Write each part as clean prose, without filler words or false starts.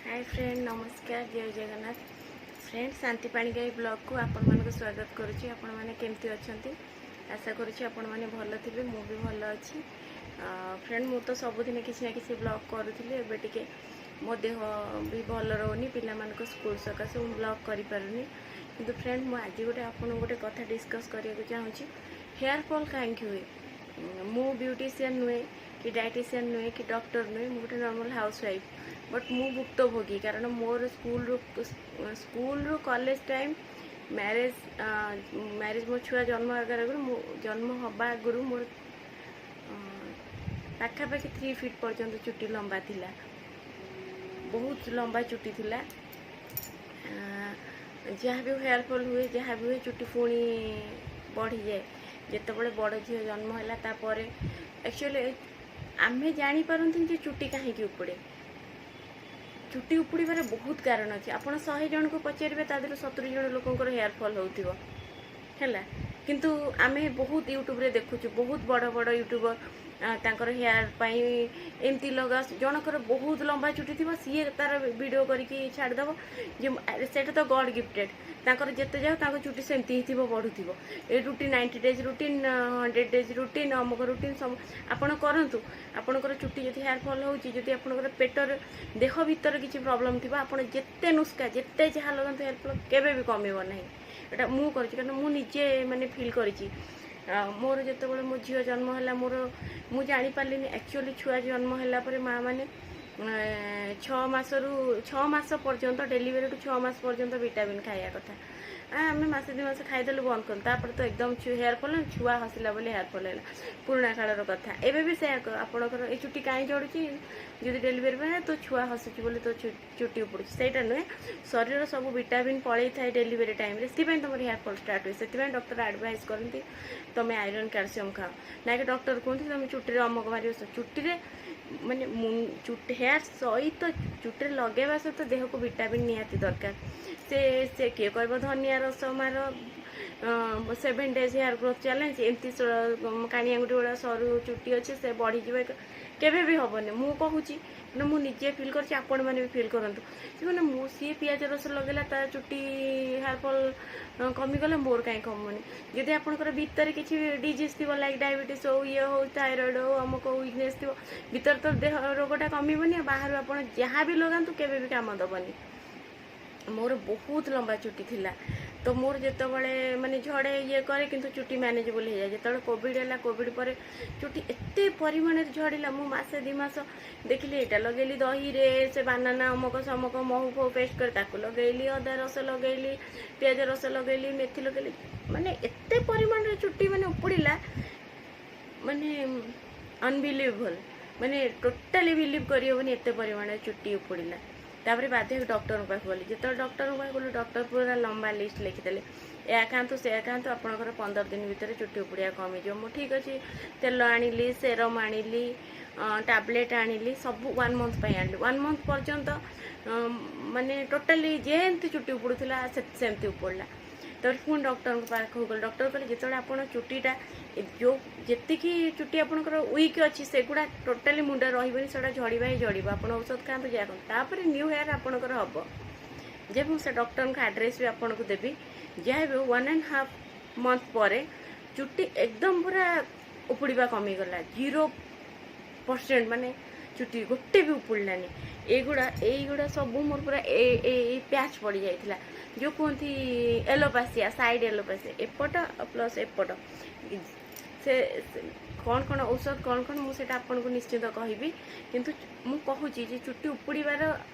High friend, ନମସ୍କାର, ଜୟ Jagannath. Friend, ଶାନ୍ତି ପାଣିଗ୍ରାହୀ ବ୍ଲଗକୁ ଆପଣମାନଙ୍କୁ ସ୍ୱାଗତ କରୁଛି। ଆପଣମାନେ କେମିତି ଅଛନ୍ତି? ଆଶା କରୁଛି ଆପଣମାନେ ଭଲ ଥିବେ। ମୁଁ ବି ଭଲ ଅଛି। ଫ୍ରେଣ୍ଡ, ମୁଁ ତ ସବୁଦିନ କିଛି ନା କିଛି ବ୍ଲଗ କରୁଥିଲି। ଏବେ ଟିକେ ମୋ ଦେହ ବି ଭଲ ରହୁନି, ପିଲାମାନଙ୍କ ସ୍କୁଲ ସକାଶେ ମୁଁ ବ୍ଲଗ କରିପାରୁନି। କିନ୍ତୁ ଫ୍ରେଣ୍ଡ, ମୁଁ ଆଜି ଗୋଟେ ଆପଣଙ୍କୁ ଗୋଟେ କଥା ଡିସ୍କସ୍ କରିବାକୁ ଚାହୁଁଛି। ହେୟାର ଫଲ୍ କାହିଁକି ହୁଏ? ମୁଁ ବ୍ୟୁଟିସିଆନ୍ ନୁହେଁ କି ଡାଇଟିସିଆନ୍ ନୁହେଁ କି ଡକ୍ଟର ନୁହେଁ। ମୁଁ ଗୋଟେ ନର୍ମାଲ୍ ହାଉସ୍ ୱାଇଫ୍, ବଟ୍ ମୁଁ ଭୁକ୍ତଭୋଗୀ। କାରଣ ମୋର ସ୍କୁଲରୁ କଲେଜ ଟାଇମ୍, ମ୍ୟାରେଜ୍ ମ୍ୟାରେଜ୍ ମୋ ଛୁଆ ଜନ୍ମ ଆଗରୁ, ମୁଁ ଜନ୍ମ ହେବା ଆଗରୁ ମୋର ପାଖାପାଖି 3 ଫିଟ୍ ପର୍ଯ୍ୟନ୍ତ ଚୁଟି ଲମ୍ବା ଥିଲା। ବହୁତ ଲମ୍ବା ଚୁଟି ଥିଲା। ଯାହା ବି ହେୟାର ଫଲ୍ ହୁଏ, ଯାହା ବି ହୁଏ, ଚୁଟି ପୁଣି ବଢ଼ିଯାଏ। ଯେତେବେଳେ ବଡ଼ ଝିଅ ଜନ୍ମ ହେଲା, ତାପରେ ଆକ୍ଚୁଆଲି ଆମେ ଜାଣିପାରନ୍ତିନି ଯେ ଚୁଟି କାହିଁକି ଉପୁଡ଼େ। ଚୁଟି ଉପୁଡ଼ିବାର ବହୁତ କାରଣ ଅଛି। ଆପଣ 100 ଜଣଙ୍କୁ ପଚାରିବେ, ତା ଦେହରୁ 70 ଜଣ ଲୋକଙ୍କର ହେୟାର ଫଲ୍ ହେଉଥିବ, ହେଲା। କିନ୍ତୁ ଆମେ ବହୁତ ୟୁଟ୍ୟୁବରେ ଦେଖୁଛୁ, ବହୁତ ବଡ଼ ବଡ଼ ୟୁଟ୍ୟୁବର ତାଙ୍କର ହେୟାର ପାଇଁ ଏମିତି ଲଗା। ଜଣଙ୍କର ବହୁତ ଲମ୍ବା ଚୁଟି ଥିବ, ସିଏ ତାର ଭିଡ଼ିଓ କରିକି ଛାଡ଼ିଦେବ ଯେ ଆରେ ସେଇଟା ତ ଗଡ୍ ଗିଫ୍ଟେଡ୍। ତାଙ୍କର ଯେତେ ଯାଉ ତାଙ୍କ ଚୁଟି ସେମିତି ହିଁ ଥିବ, ବଢ଼ୁଥିବ। ଏ routine, 90 days routine, 100 days routine, ଅମୁକ ରୁଟିନ୍, ସବୁ ଆପଣ କରନ୍ତୁ। ଆପଣଙ୍କର ଚୁଟି ଯଦି ହେୟାର ଫଲ୍ ହେଉଛି, ଯଦି ଆପଣଙ୍କର ପେଟରେ, ଦେହ ଭିତରେ କିଛି ପ୍ରୋବ୍ଲେମ୍ ଥିବ, ଆପଣ ଯେତେ ନୁସ୍କା, ଯେତେ ଯାହା ଲଗାନ୍ତୁ, ହେୟାର ଫଲ୍ କେବେ ବି କମିବ ନାହିଁ। ଏଇଟା ମୁଁ କରିଛି, କାରଣ ମୁଁ ନିଜେ ମାନେ ଫିଲ୍ କରିଛି। ଆଉ ମୋର ଯେତେବେଳେ ମୋ ଝିଅ ଜନ୍ମ ହେଲା, ମୋର ମୁଁ ଜାଣିପାରିଲିନି। ଆକ୍ଚୁଆଲି ଛୁଆ ଜନ୍ମ ହେଲା ପରେ ମା ମାନେ 6 ମାସରୁ 6 ମାସ ପର୍ଯ୍ୟନ୍ତ, ଡେଲିଭରିଠୁ 6 ମାସ ପର୍ଯ୍ୟନ୍ତ ଭିଟାମିନ୍ ଖାଇବା କଥା। ଆମେ ମାସେ 2 ମାସ ଖାଇଦେଲୁ, ବନ୍ଦ କଲୁ। ତାପରେ ତ ଏକଦମ ହେୟାର ଫଲ୍, ଛୁଆ ହସିଲା ବୋଲି ହେୟାର ଫଲ୍ ହେଲା। ପୁରୁଣା କାଳର କଥା। ଏବେ ବି ସେଇଆ। ଆପଣଙ୍କର ଏଇ ଚୁଟି କାହିଁ ଝଡ଼ୁଛି? ଯଦି ଡେଲିଭରି ପାଇଁ ତୋ ଛୁଆ ହସୁଛି ବୋଲି ତୋ ଚୁଟି ଉପୁଡ଼ୁଛି, ସେଇଟା ନୁହେଁ। ଶରୀରର ସବୁ ଭିଟାମିନ୍ ପଳେଇଥାଏ ଡେଲିଭରି ଟାଇମ୍ରେ, ସେଥିପାଇଁ ତମର ହେୟାର ଫଲ୍ ଷ୍ଟାର୍ଟ ହୁଏ। ସେଥିପାଇଁ ଡକ୍ଟର ଆଡ଼ଭାଇସ୍ କରନ୍ତି, ତମେ ଆଇରନ୍, କ୍ୟାଲସିୟମ୍ ଖାଅ। ନା କି ଡକ୍ଟର କୁହନ୍ତି ତମେ ଚୁଟିରେ ଅମକ ମାରିବ। ଚୁଟିରେ ମାନେ ଚୁଟି, ହେୟାର ସହିତ, ଚୁଟିରେ ଲଗେଇବା ସହିତ ଦେହକୁ ଭିଟାମିନ୍ ନିହାତି ଦରକାର। ସେ ସେ କିଏ କହିବ ଧନିଆ ରସ ମାର, 7 days hair growth challenge, ଏମିତି କାଣି ଆଙ୍ଗୁଠି ଭଳିଆ ସରୁ ଚୁଟି ଅଛି, ସେ ବଢ଼ିଯିବ, କେବେ ବି ହେବନି। ମୁଁ କହୁଛି, ମାନେ ମୁଁ ନିଜେ ଫିଲ୍ କରିଛି, ଆପଣମାନେ ବି ଫିଲ୍ କରନ୍ତୁ। ସେମାନେ ମୁଁ ସିଏ ପିଆଜ ରସ ଲଗେଇଲା, ତା ଚୁଟି ହେୟାର ଫଲ୍ କମିଗଲା, ମୋର କାହିଁ କମୁନି? ଯଦି ଆପଣଙ୍କର ଭିତରେ କିଛି ଡିଜିଜ୍ ଥିବ, ଲାଇକ୍ ଡାଇବେଟିସ୍ ହଉ, ଇଏ ହଉ, ଥାଇରଏଡ଼ ହଉ, ଅମୁକ ୱିକନେସ୍ ଥିବ ଭିତରେ, ତ ଦେହ ରୋଗଟା କମିବନି। ଆଉ ବାହାରୁ ଆପଣ ଯାହା ବି ଲଗାନ୍ତୁ, କେବେ ବି କାମ ଦେବନି। ମୋର ବହୁତ ଲମ୍ବା ଚୁଟି ଥିଲା। ତ ମୋର ଯେତେବେଳେ ମାନେ ଝଡ଼େ, ଇଏ କରେ, କିନ୍ତୁ ଚୁଟି ମ୍ୟାନେଜେବଲ୍ ହେଇଯାଏ। ଯେତେବେଳେ କୋଭିଡ଼ ହେଲା, କୋଭିଡ଼ ପରେ ଚୁଟି ଏତେ ପରିମାଣରେ ଝଡ଼ିଲା। ମୁଁ ମାସେ 2 ମାସ ଦେଖିଲି, ଏଇଟା ଲଗେଇଲି, ଦହିରେ ସେ ବାନାନା, ଅମକ ସମକ, ମହୁ ଫହୁ ପେଷ୍ଟ କରି ତାକୁ ଲଗେଇଲି, ଅଦା ରସ ଲଗେଇଲି, ପିଆଜ ରସ ଲଗେଇଲି, ମେଥି ଲଗେଇଲି। ମାନେ ଏତେ ପରିମାଣରେ ଚୁଟି ମାନେ ଉପୁଡ଼ିଲା, ମାନେ ଅନବିଲିଭେବଲ୍, ମାନେ ଟୋଟାଲି ବିଲିଭ୍ କରିହେବନି, ଏତେ ପରିମାଣରେ ଚୁଟି ଉପୁଡ଼ିଲା। ତାପରେ ବାଧ୍ୟ ହେଇକି ଡକ୍ଟରଙ୍କ ପାଖକୁ ଗଲି। ଯେତେବେଳେ ଡକ୍ଟରଙ୍କ ପାଖକୁ ଗଲି, ଡକ୍ଟର ପୁରା ଲମ୍ବା ଲିଷ୍ଟ ଲେଖିଦେଲେ, ଏହା ଖାଆନ୍ତୁ, ସେୟା ଖାଆନ୍ତୁ, ଆପଣଙ୍କର 15 ଦିନ ଭିତରେ ଚୁଟି ଉପୁଡ଼ିବା କମିଯିବ। ମୁଁ ଠିକ୍ ଅଛି, ତେଲ ଆଣିଲି, ସେରମ୍ ଆଣିଲି, ଟାବଲେଟ୍ ଆଣିଲି, ସବୁ ୱାନ୍ ମନ୍ଥ ପାଇଁ ଆଣିଲି। ୱାନ୍ ମନ୍ଥ ପର୍ଯ୍ୟନ୍ତ ମାନେ ଟୋଟାଲି ଯେମିତି ଚୁଟି ଉପୁଡ଼ୁଥିଲା, ସେମିତି ଉପୁଡ଼ିଲା। ତାପରେ ପୁଣି ଡକ୍ଟରଙ୍କ ପାଖକୁ ଗଲି। ଡକ୍ଟର କହିଲେ, ଯେତେବେଳେ ଆପଣ ଚୁଟିଟା ଯେଉଁ ଯେତିକି ଚୁଟି ଆପଣଙ୍କର ୱିକ୍ ଅଛି, ସେଗୁଡ଼ା ଟୋଟାଲି ମୁଣ୍ଡରେ ରହିବନି, ସେଗୁଡ଼ା ଝଡ଼ିବା ହିଁ ଝଡ଼ିବ। ଆପଣ ଔଷଧ ଖାଆନ୍ତୁ, ଯାହା ଖାଆନ୍ତୁ, ତାପରେ ନ୍ୟୁ ହେୟାର ଆପଣଙ୍କର ହେବ। ଯେ ମୁଁ ସେ ଡକ୍ଟରଙ୍କ ଆଡ୍ରେସ୍ ବି ଆପଣଙ୍କୁ ଦେବି। ଯାହା ବି 1.5 ମନ୍ଥ ପରେ ଚୁଟି ଏକଦମ ପୁରା ଉପୁଡ଼ିବା କମିଗଲା, 0%। ମାନେ ଚୁଟି ଗୋଟେ ବି ଉପୁଡ଼ିଲାନି। ଏଇଗୁଡ଼ା ସବୁ ମୋର ପୁରା ଏ ଏଇ ପ୍ୟାଚ୍ ପଡ଼ିଯାଇଥିଲା, ଯେଉଁ କୁହନ୍ତି ଏଲୋପାସିଆ, ସାଇଡ଼ ଏଲୋପାସିଆ, ଏପଟ ପ୍ଲସ୍ ଏପଟ। ସେ କ'ଣ କ'ଣ ଔଷଧ, କ'ଣ କ'ଣ, ମୁଁ ସେଇଟା ଆପଣଙ୍କୁ ନିଶ୍ଚିତ କହିବି। କିନ୍ତୁ ମୁଁ କହୁଛି ଯେ ଚୁଟି ଉପୁଡ଼ିବାର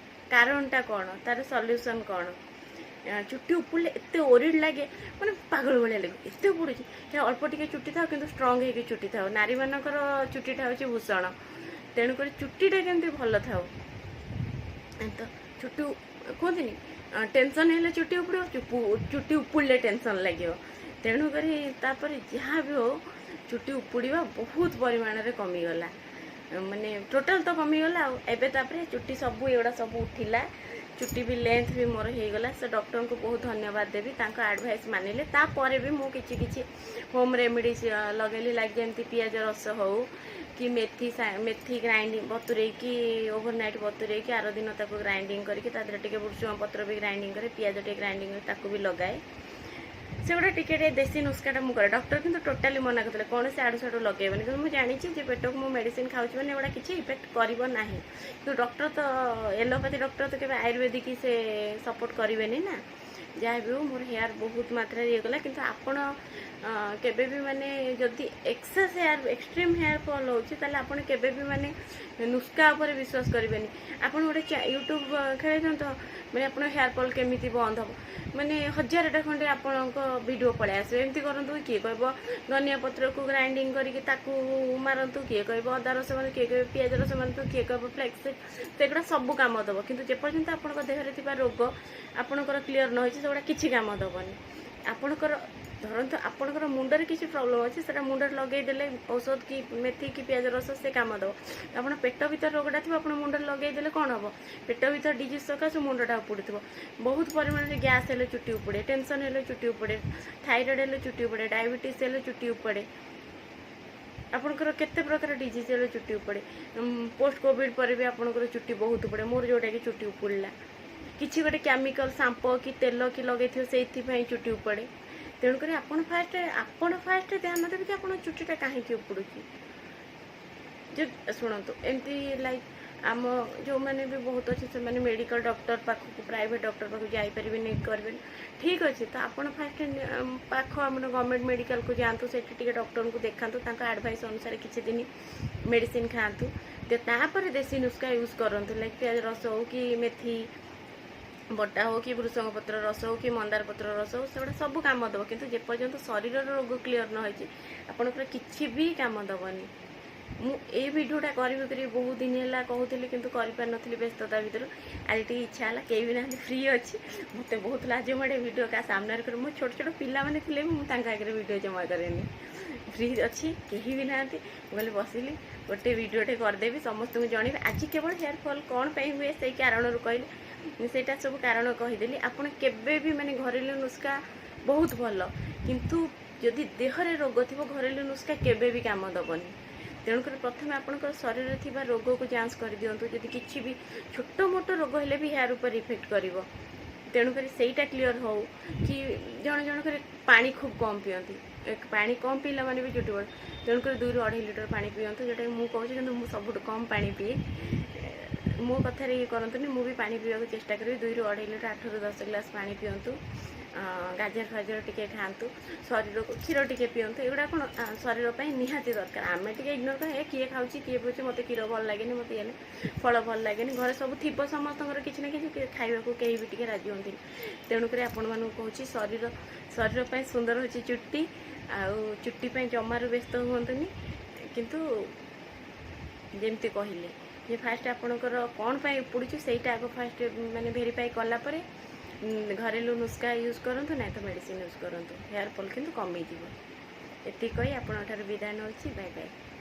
କାରଣଟା କ'ଣ, ତାର ସଲ୍ୟୁସନ୍ କ'ଣ। ଚୁଟି ଉପୁଡ଼ିଲେ ଏତେ ଓରିଡ଼ ଲାଗେ, ମାନେ ପାଗଳ ଭଳିଆ ଲାଗେ, ଏତେ ଉପୁଡ଼ୁଛି। ଅଳ୍ପ ଟିକେ ଚୁଟି ଥାଉ, କିନ୍ତୁ ଷ୍ଟ୍ରଙ୍ଗ ହେଇକି ଚୁଟି ଥାଉ। ନାରୀମାନଙ୍କର ଚୁଟିଟା ହେଉଛି ଭୂଷଣ। ତେଣୁକରି ଚୁଟିଟା କେମିତି ଭଲ ଥାଉ। ତ ଚୁଟି କୁହନ୍ତିନି, ଟେନସନ୍ ହେଲେ ଚୁଟି ଉପୁଡ଼ିବ, ଚୁଟି ଉପୁଡ଼ିଲେ ଟେନସନ୍ ଲାଗିବ। ତେଣୁକରି ତାପରେ ଯାହା ବି ହଉ, ଚୁଟି ଉପୁଡ଼ିବା ବହୁତ ପରିମାଣରେ କମିଗଲା, ମାନେ ଟୋଟାଲ୍ ତ କମିଗଲା। ଆଉ ଏବେ ତାପରେ ଚୁଟି ସବୁ ଏଗୁଡ଼ା ସବୁ ଉଠିଲା, ଚୁଟି ବି ଲେନ୍ଥ ବି ମୋର ହେଇଗଲା। ସେ ଡକ୍ଟରଙ୍କୁ ବହୁତ ଧନ୍ୟବାଦ ଦେବି, ତାଙ୍କ ଆଡ଼ଭାଇସ୍ ମାନିଲେ। ତାପରେ ବି ମୁଁ କିଛି କିଛି ହୋମ୍ ରେମିଡ଼ିଜ୍ ଲଗେଇଲି, ଲାଇକ୍ ଯେମିତି ପିଆଜ ରସ ହଉ, କି ମେଥି, ମେଥି ଗ୍ରାଇଣ୍ଡିଙ୍ଗ ବତୁରେଇକି, ଓଭରନାଇଟ୍ ବତୁରେଇକି ଆର ଦିନ ତାକୁ ଗ୍ରାଇଣ୍ଡିଙ୍ଗ କରିକି ତା ଦେହରେ ଟିକେ ଭୃଷୁଙ୍ଗ ପତ୍ର ବି ଗ୍ରାଇଣ୍ଡିଙ୍ଗ କରେ, ପିଆଜ ଟିକେ ଗ୍ରାଇଣ୍ଡିଙ୍ଗ କରି ତାକୁ ବି ଲଗାଏ। ସେଗୁଡ଼ା ଟିକେ ଟିକେ ଦେଶୀ ନୁସ୍କାଟା ମୁଁ କରେ। ଡକ୍ଟର କିନ୍ତୁ ଟୋଟାଲି ମନା କରିଥିଲେ, କୌଣସି ଆଡ଼ୁ ସାଡ଼ୁ ଲଗେଇବନି। କିନ୍ତୁ ମୁଁ ଜାଣିଛି ଯେ ପେଟକୁ ମୁଁ ମେଡ଼ିସିନ ଖାଉଛି ମାନେ ଏଗୁଡ଼ା କିଛି ଇଫେକ୍ଟ କରିବ ନାହିଁ। କିନ୍ତୁ ଡକ୍ଟର ତ, ଏଲୋପାଥି ଡକ୍ଟର ତ କେବେ ଆୟୁର୍ବେଦିକ ସେ ସପୋର୍ଟ କରିବେନି ନା। ଯାହା ବି ହଉ, ମୋର ହେୟାର ବହୁତ ମାତ୍ରାରେ ଇଏ ଗଲା। କିନ୍ତୁ ଆପଣ କେବେ ବି ମାନେ ଯଦି ଏକ୍ସେସ୍ ହେୟାର, ଏକ୍ସଟ୍ରିମ୍ ହେୟାର ଫଲ୍ ହେଉଛି, ତାହେଲେ ଆପଣ କେବେ ବି ମାନେ ନୁସ୍କା ଉପରେ ବିଶ୍ୱାସ କରିବେନି। ଆପଣ ଗୋଟେ ୟୁଟ୍ୟୁବ୍ ଖେଳେଇ ଦିଅନ୍ତୁ, ମାନେ ଆପଣ ହେୟାର ଫଲ୍ କେମିତି ବନ୍ଦ ହେବ, ମାନେ ହଜାରଟା ଖଣ୍ଡେ ଆପଣଙ୍କ ଭିଡ଼ିଓ ପଳେଇ ଆସିବ। ଏମିତି କରନ୍ତୁ, କିଏ କହିବ ଧନିଆ ପତ୍ରକୁ ଗ୍ରାଇଣ୍ଡିଙ୍ଗ କରିକି ତାକୁ ମାରନ୍ତୁ, କିଏ କହିବ ଅଦା ରସ ମାରନ୍ତୁ, କିଏ କହିବ ପିଆଜ ରସ ମାରନ୍ତୁ, କିଏ କହିବ ଫ୍ଲେକ୍ସ। ସେଗୁଡ଼ା ସବୁ କାମ ଦେବ, କିନ୍ତୁ ଯେପର୍ଯ୍ୟନ୍ତ ଆପଣଙ୍କ ଦେହରେ ଥିବା ରୋଗ ଆପଣଙ୍କର କ୍ଲିଅର ନ ହେଇଛି, ସେଗୁଡ଼ା କିଛି କାମ ଦେବନି। ଆପଣଙ୍କର ଧରନ୍ତୁ ଆପଣଙ୍କର ମୁଣ୍ଡରେ କିଛି ପ୍ରୋବ୍ଲେମ୍ ଅଛି, ସେଟା ମୁଣ୍ଡରେ ଲଗେଇଦେଲେ ଔଷଧ କି ମେଥି କି ପିଆଜ ରସ, ସେ କାମ ଦେବ। ଆପଣ ପେଟ ଭିତରେ ରୋଗଟା ଥିବ, ଆପଣ ମୁଣ୍ଡରେ ଲଗେଇଦେଲେ କ'ଣ ହେବ? ପେଟ ଭିତରେ ଡିଜିଜ୍ ସକାଶେ ମୁଣ୍ଡଟା ଉପୁଡ଼ୁଥିବ। ବହୁତ ପରିମାଣରେ ଗ୍ୟାସ୍ ହେଲେ ଚୁଟି ଉପୁଡ଼େ, ଟେନସନ୍ ହେଲେ ଚୁଟି ଉପୁଡ଼େ, ଥାଇରଏଡ଼ ହେଲେ ଚୁଟି ଉପୁଡ଼େ, ଡାଇବେଟିସ୍ ହେଲେ ଚୁଟି ଉପୁଡ଼େ। ଆପଣଙ୍କର କେତେ ପ୍ରକାର ଡିଜିଜ୍ ହେଲେ ଚୁଟି ଉପୁଡ଼େ। ପୋଷ୍ଟ କୋଭିଡ଼ ପରେ ବି ଆପଣଙ୍କର ଚୁଟି ବହୁତ ଉପୁଡ଼େ। ମୋର ଯେଉଁଟାକି ଚୁଟି ଉପୁଡ଼ିଲା, କିଛି ଗୋଟେ କେମିକାଲ ସାମ୍ପୋ କି ତେଲ କି ଲଗେଇଥିବ, ସେଇଥିପାଇଁ ଚୁଟି ଉପୁଡ଼େ। ତେଣୁକରି ଆପଣ ଫାଷ୍ଟ ଧ୍ୟାନ ଦେବେ କି ଆପଣ ଚୁଟିଟା କାହିଁକି ଉପୁଡ଼ୁଛି। ଯେ ଶୁଣନ୍ତୁ, ଏମିତି ଲାଇକ୍ ଆମ ଯେଉଁମାନେ ବି ବହୁତ ଅଛି, ସେମାନେ ମେଡ଼ିକାଲ ଡକ୍ଟର ପାଖକୁ, ପ୍ରାଇଭେଟ୍ ଡକ୍ଟର ପାଖକୁ ଯାଇପାରିବେନି, କରିବେନି। ଠିକ୍ ଅଛି, ତ ଆପଣ ଫାଷ୍ଟ ପାଖ ଆମର ଗଭର୍ଣ୍ଣମେଣ୍ଟ ମେଡ଼ିକାଲକୁ ଯାଆନ୍ତୁ, ସେଠି ଟିକେ ଡକ୍ଟରଙ୍କୁ ଦେଖାନ୍ତୁ, ତାଙ୍କ ଆଡ଼ଭାଇସ୍ ଅନୁସାରେ କିଛି ଦିନ ମେଡ଼ିସିନ ଖାଆନ୍ତୁ। ତାପରେ ଦେଶୀ ନୁସ୍କା ୟୁଜ୍ କରନ୍ତୁ, ଲାଇକ୍ ପିଆଜ ରସ ହଉ କି ମେଥି ବଟା ହଉ କି ଭୃଷଙ୍ଗ ପତ୍ର ରସ ହଉ କି ମନ୍ଦାର ପତ୍ର ରସ ହଉ, ସେଗୁଡ଼ା ସବୁ କାମ ଦେବ। କିନ୍ତୁ ଯେପର୍ଯ୍ୟନ୍ତ ଶରୀରର ରୋଗ କ୍ଲିଅର ନ ହେଇଛି, ଆପଣଙ୍କର କିଛି ବି କାମ ଦେବନି। ମୁଁ ଏଇ ଭିଡ଼ିଓଟା କରିବି କରିବି ବହୁତ ଦିନ ହେଲା କହୁଥିଲି, କିନ୍ତୁ କରିପାରିନଥିଲି ବ୍ୟସ୍ତତା ଭିତରୁ। ଆଜି ଟିକେ ଇଚ୍ଛା ହେଲା, କେହି ବି ନାହାନ୍ତି, ଫ୍ରି ଅଛି। ମୋତେ ବହୁତ ଲାଜ ମାଡ଼େ ଭିଡ଼ିଓ କାହା ସାମ୍ନାରେ କରି। ମୋ ଛୋଟ ଛୋଟ ପିଲାମାନେ ଥିଲେ ବି ମୁଁ ତାଙ୍କ ଆଗରେ ଭିଡ଼ିଓ ଜମା କରେନି। ଫ୍ରି ଅଛି, କେହି ବି ନାହାନ୍ତି, ମୁଁ କହିଲି ବସିଲି ଗୋଟେ ଭିଡ଼ିଓଟେ କରିଦେବି, ସମସ୍ତଙ୍କୁ ଜଣେଇବି। ଆଜି କେବଳ ହେୟାର ଫଲ୍ କ'ଣ ପାଇଁ ହୁଏ ସେଇ କାରଣରୁ କହିଲି, ସେଇଟା ସବୁ କାରଣ କହିଦେଲି। ଆପଣ କେବେ ବି ମାନେ ଘରେଲୁ ନୁସ୍କା ବହୁତ ଭଲ, କିନ୍ତୁ ଯଦି ଦେହରେ ରୋଗ ଥିବ, ଘରେଲୁ ନୁସ୍କା କେବେ ବି କାମ ଦେବନି। ତେଣୁକରି ପ୍ରଥମେ ଆପଣଙ୍କର ଶରୀରରେ ଥିବା ରୋଗକୁ ଯାଞ୍ଚ କରିଦିଅନ୍ତୁ। ଯଦି କିଛି ବି ଛୋଟ ମୋଟ ରୋଗ ହେଲେ ବି ହେୟାର ଉପରେ ଇଫେକ୍ଟ କରିବ। ତେଣୁକରି ସେଇଟା କ୍ଲିଅର ହଉ କି ଜଣେ ଜଣଙ୍କର ପାଣି ଖୁବ୍ କମ୍ ପିଅନ୍ତି। ପାଣି କମ୍ ପିଇଲା ମାନେ ବି ଚୁଟି ବଢ଼େ। ତେଣୁକରି 2ରୁ 2.5 ଲିଟର ପାଣି ପିଅନ୍ତୁ, ଯେଉଁଟାକି ମୁଁ କହୁଛି, କିନ୍ତୁ ମୁଁ ସବୁଠୁ କମ୍ ପାଣି ପିଏ। ମୋ କଥାରେ ଇଏ କରନ୍ତୁନି, ମୁଁ ବି ପାଣି ପିଇବାକୁ ଚେଷ୍ଟା କରିବି। 2ରୁ 2.5 ଲିଟର, 8ରୁ 10 ଗ୍ଲାସ୍ ପାଣି ପିଅନ୍ତୁ। ଗାଜର ଫାଜର ଟିକେ ଖାଆନ୍ତୁ, ଶରୀରକୁ କ୍ଷୀର ଟିକେ ପିଅନ୍ତୁ। ଏଗୁଡ଼ା କ'ଣ ଶରୀର ପାଇଁ ନିହାତି ଦରକାର। ଆମେ ଟିକେ ଇଗ୍ନୋର କରେ, ଏ କିଏ ଖାଉଛି, କିଏ ପିଉଛି, ମୋତେ କ୍ଷୀର ଭଲ ଲାଗେନି, ମୋତେ ଇଏ ଫଳ ଭଲ ଲାଗେନି। ଘରେ ସବୁ ଥିବ ସମସ୍ତଙ୍କର କିଛି ନା କିଛି, ଖାଇବାକୁ କେହି ବି ଟିକେ ରାଜି ହୁଅନ୍ତିନି। ତେଣୁକରି ଆପଣମାନଙ୍କୁ କହୁଛି, ଶରୀର ଶରୀର ପାଇଁ ସୁନ୍ଦର ହେଉଛି ଚୁଟି। ଆଉ ଚୁଟି ପାଇଁ ଜମାରୁ ବ୍ୟସ୍ତ ହୁଅନ୍ତୁନି। କିନ୍ତୁ ଯେମିତି କହିଲେ ଯେ ଫାଷ୍ଟ ଆପଣଙ୍କର କ'ଣ ପାଇଁ ଉପୁଡ଼ୁଛି, ସେଇଟା ଆଗ ଫାଷ୍ଟ ମାନେ ଭେରିଫାଇ କଲା ପରେ ଘରେଲୁ ନୁସ୍କା ୟୁଜ୍ କରନ୍ତୁ, ନାଇଁ ତ ମେଡ଼ିସିନ ୟୁଜ୍ କରନ୍ତୁ, ହେୟାର ଫଲ୍ କିନ୍ତୁ କମିଯିବ। ଏତିକି କହି ଆପଣଙ୍କ ଠାରୁ ବିଦାୟ ନେଉଛି। Bye bye.